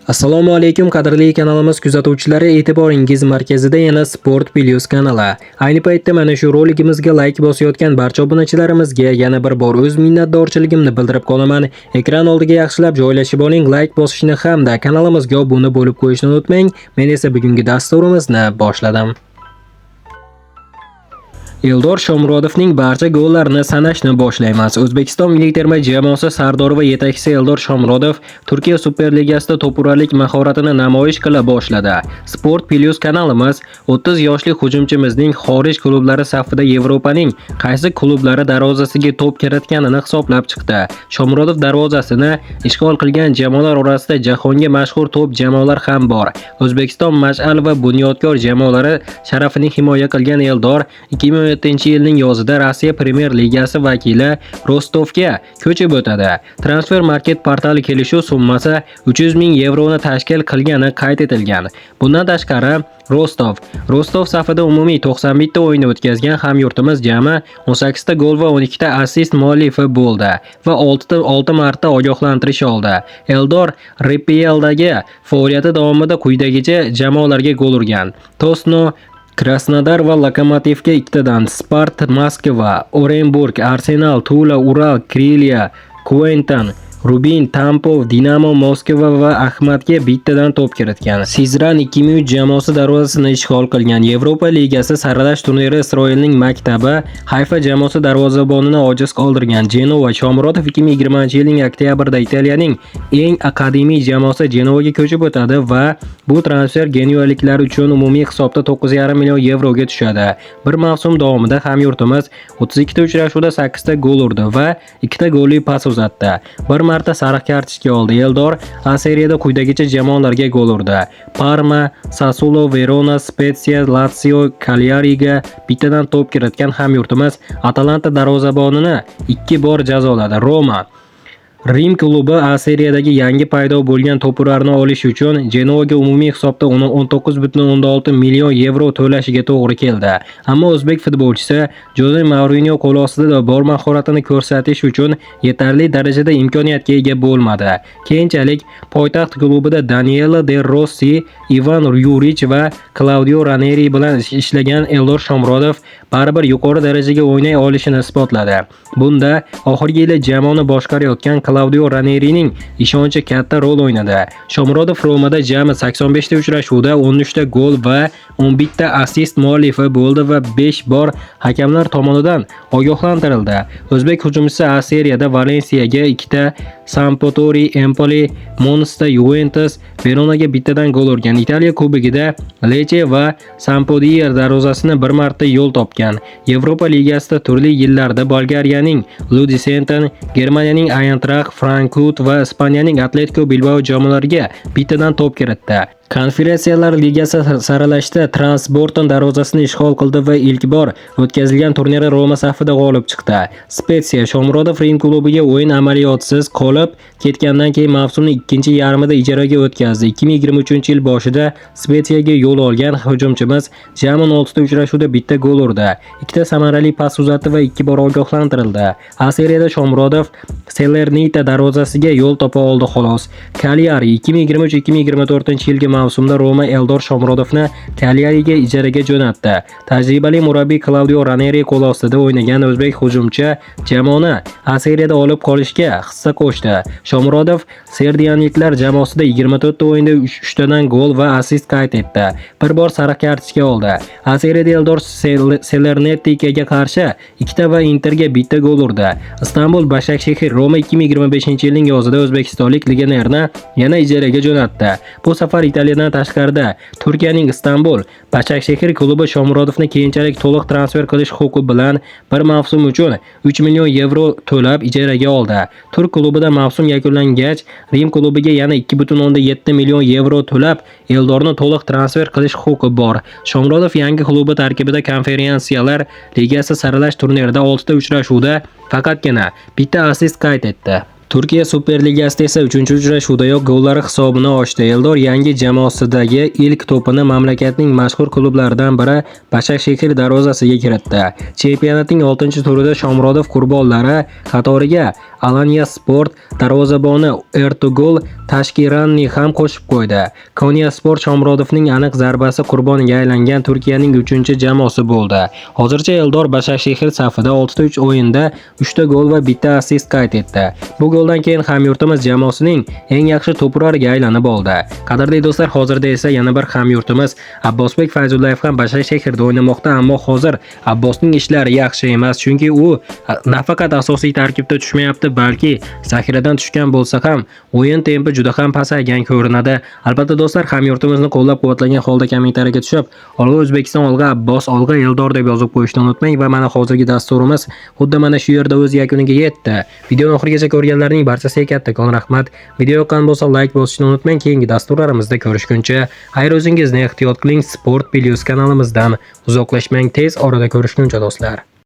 Assalomu alaykum, qadrli kanalimiz kuzatuvchilari, e'tiboringiz markazida yana Sport Plus kanali. Ayni paytda mana shu roligimizga like bosayotgan barcha obunachilarimizga yana bir bor o'z minnatdorchiligimni bildirib qolaman. Ekran oldiga yaxshilab joylashib oling, like bosishni hamda kanalimizga obuna bo'lib qo'yishni unutmang. Men esa bugungi dasturimizni boshladim. Eldor Shomurodovning barcha gollarini sanashni boshlaymiz. O'zbekiston milliy terma jamoasi sardori va yetakchisi Eldor Shomurodov Turkiya Superligasida to'purarlik mahoratini namoyish qila boshladi. Sport Plus kanalimiz 30 yoshli hujumchimizning xorij klublari safida Yevropaning qaysi klublari darvozasiga to'p kiritganini hisoblab chiqdi. Shomurodov darvozasini ishg'ol qilgan jamoalar orasida jahonga mashhur top jamoalar ham bor. O'zbekiston Mash'al va Bunyodkor jamoalari sharafini himoya qilgan Eldor 2017-yilning yozida Rossiya Premyer Ligasi vakili Rostovga ko'chib o'tadi. Transfer Market portali kelishuv summasi 300 ming yevroni tashkil qilgani qayd etilgan. Bundan tashqari, Rostov safida umumiy 91 ta o'yin o'tkazgan hamyurtimiz jami 18 ta gol va 12 ta assist muallifi bo'ldi va 6 marta ogohlantirish oldi. Eldor RPLdagi faoliyati davomida quyidagicha jamoalarga gol urgan: Tosno, Krasnodar va Lokomotivga ikkitadan, Spartak Moskva, Orenburg, Arsenal, Tula, Ural, Kriliya, Kuentan, Rubin, Tampov, Dinamo Moskva va Ahmadga bittadan to'p kiritgan. Sizran 2003 jamoasi darvozasini ishg'ol qilgan. Yevropa Ligasi saralash turniri Isroilning maktabi Hayfa jamoasi darvozabonini ojiz qoldirgan. Genova. Shomurodov 2020-yilning oktyabrida Italiyaning eng qadimiy jamoasi Genovaga ko'chib o'tadi va bu transfer genuyaliklar uchun umumiy hisobda 9,5 million yevroga tushadi. Bir mavsum davomida hamyurtimiz 32 ta uchrashuvda 8 ta gol urdi va 2 ta golli pas uzatdi. Bir marta sariq kartochka oldi. Eldor A seriyada quyidagicha jamoalarga gol urdi: Parma, Sassuolo, Verona, Spezia, Lazio, Cagliariga bittadan to'p kiritgan hamyurtimiz Atalanta darvozabonini ikki bor jazoladi. Roma. Rim klubi A seriyadagi yangi paydo bo'lgan to'purarni olish uchun Genoaga umumiy hisobda 19,6 million yevro to'lashiga to'g'ri keldi. Ammo o'zbek futbolchisi Joze Mourinyo qo'l ostida bor mahoratini ko'rsatish uchun yetarli darajada imkoniyatga ega bo'lmadi. Keyinchalik poytaxt klubida Daniele De Rossi, Ivan Yurich va Claudio Ranieri bilan ishlagan Eldor Shomurodov baribir yuqori darajaga o'ynay olishini isbotladi. Bunda oxirgi yili jamoani boshqarayotgan Claudio Ranierining ishonchi katta rol o'ynadi. Shomurodov Romada jami 85 ta uchrashuvda 13 ta gol va 11 ta assist muallifi bo'ldi va 5 bor hakamlar tomonidan ogohlantirildi. O'zbek hujumchisi A seriyada Valensiyaga ikkita, Sampdoria, Empoli, Monza, Juventus, Veronaga bittadan gol urgan. Italiya Kubogida Lecce va Sampdoria darvozasini bir marta yo'l topgan. Yevropa Ligasida turli yillarda Bolgariyaning Ludogorets, Germaniyaning Eintracht Frankfurt va Ispaniyaning Atletico Bilbao jamoalariga bittadan to'p kiritdi. Konferensiyalar Ligasi saralashda Transporton darvozasini ishg'ol qildi va ilk bor o'tkazilgan turnirda Roma safida g'olib chiqdi. Spezia. Shomurodov Rim klubiga o'yin amaliyotsiz qolib ketgandan keyin mavsumning ikkinchi yarmida ijaraga o'tkazdi. 2023-yil boshida Speziyaga yo'l olgan hujumchimiz jami 16 ta uchrashuvda bitta gol urdi, ikkita samarali pas uzatdi va ikki bor ogohlantirildi. A seriyada Shomurodov Salernitana darvozasiga yo'l topa oldi xolos. Cagliari. 2023-2024 yilgi mavsumda Roma Eldor Shomurodovni Cagliariga ijaraga jo'natdi. Tajribali murabbiy Claudio Ranieri qo'l ostida o'ynagan o'zbek hujumchi jamoani A seriyada olib qolishga hissa qo'shdi. Shomurodov sardiyaliklar jamoasida 24 ta o'yinda 3 tadan gol va assist qayd etdi. Bir bor sariq kartochka oldi. A seriyada Eldor Salernitanaga qarshi ikkita va Interga bitta gol urdi. Istanbul Bashakshehir. Roma 2025-yilning yozida o'zbekistonlik legionerni yana ijaraga jo'natdi. Bu safar Italiyadan tashqarida Turkiyaning Istanbul Bashakshehir klubi Shomurodovni keyinchalik to'liq transfer qilish huquqi bilan bir mavsum uchun 3 million yevro to'lab ijaraga oldi. Turk klubida mavsum yakunlangach, Rim klubiga yana 2,7 million yevro to'lab Eldorni to'liq transfer qilish huquqi bor. Shomurodov yangi klubi tarkibida Konferensiyalar Ligasi saralash turnirida 6 ta uchrashuvda faqatgina bitta assist qayd etdi. Turkiya Superligasida esa 3-uchrashuvdayoq gollari hisobini ochdi. Eldor yangi jamoasidagi ilk to'pini mamlakatning mashhur klublaridan biri Bashakshehir darvozasiga kiritdi. Chempionatning 6-turida Shomurodov qurbonlari qatoriga Alanya Sport darvozaboni Ertugul Tashkiranni ham qo'shib qo'ydi. Konya Sport Shomurodovning aniq zarbasi qurboniga aylangan Turkiyaning 3-jamoasi bo'ldi. Hozircha Eldor Bashakshehir safida 6-3 o'yinda 3 ta gol va 1 ta assist qayd etdi. Bu goldan keyin hamyurtimiz jamoasining eng yaxshi to'purariga aylanib oldi. Qadrli do'stlar, hozirda esa yana bir hamyurtimiz Abbosbek Fayzullayev ham Bashakshehirda o'ynamoqda, ammo hozir Abbosning ishlari yaxshi emas, chunki u nafaqat asosiy tarkibda tushmayapti, balki zaxiradan tushgan bo'lsa ham o'yin tempi juda ham pasaygan ko'rinadi. Albatta do'stlar, hamyurtimizni qo'llab-quvvatlagan holda kommentariyaga tushib, "Olg'a O'zbekiston, olg'a Abbos, olg'a Eldor" deb yozib qo'yishni unutmang va mana hozirgi dasturimiz xuddi mana shu yerda o'z yakuniga yetdi. Videoni oxirigacha ko'rganlarning barchasiga kattakon rahmat. Video yoqqan bo'lsa like bosishni unutmang. Keyingi dasturlarimizda ko'rishguncha xayr, o'zingizni ehtiyot qiling. Sport Plus kanalimizdan uzoqlashmang. Tez orada ko'rishguncha do'stlar.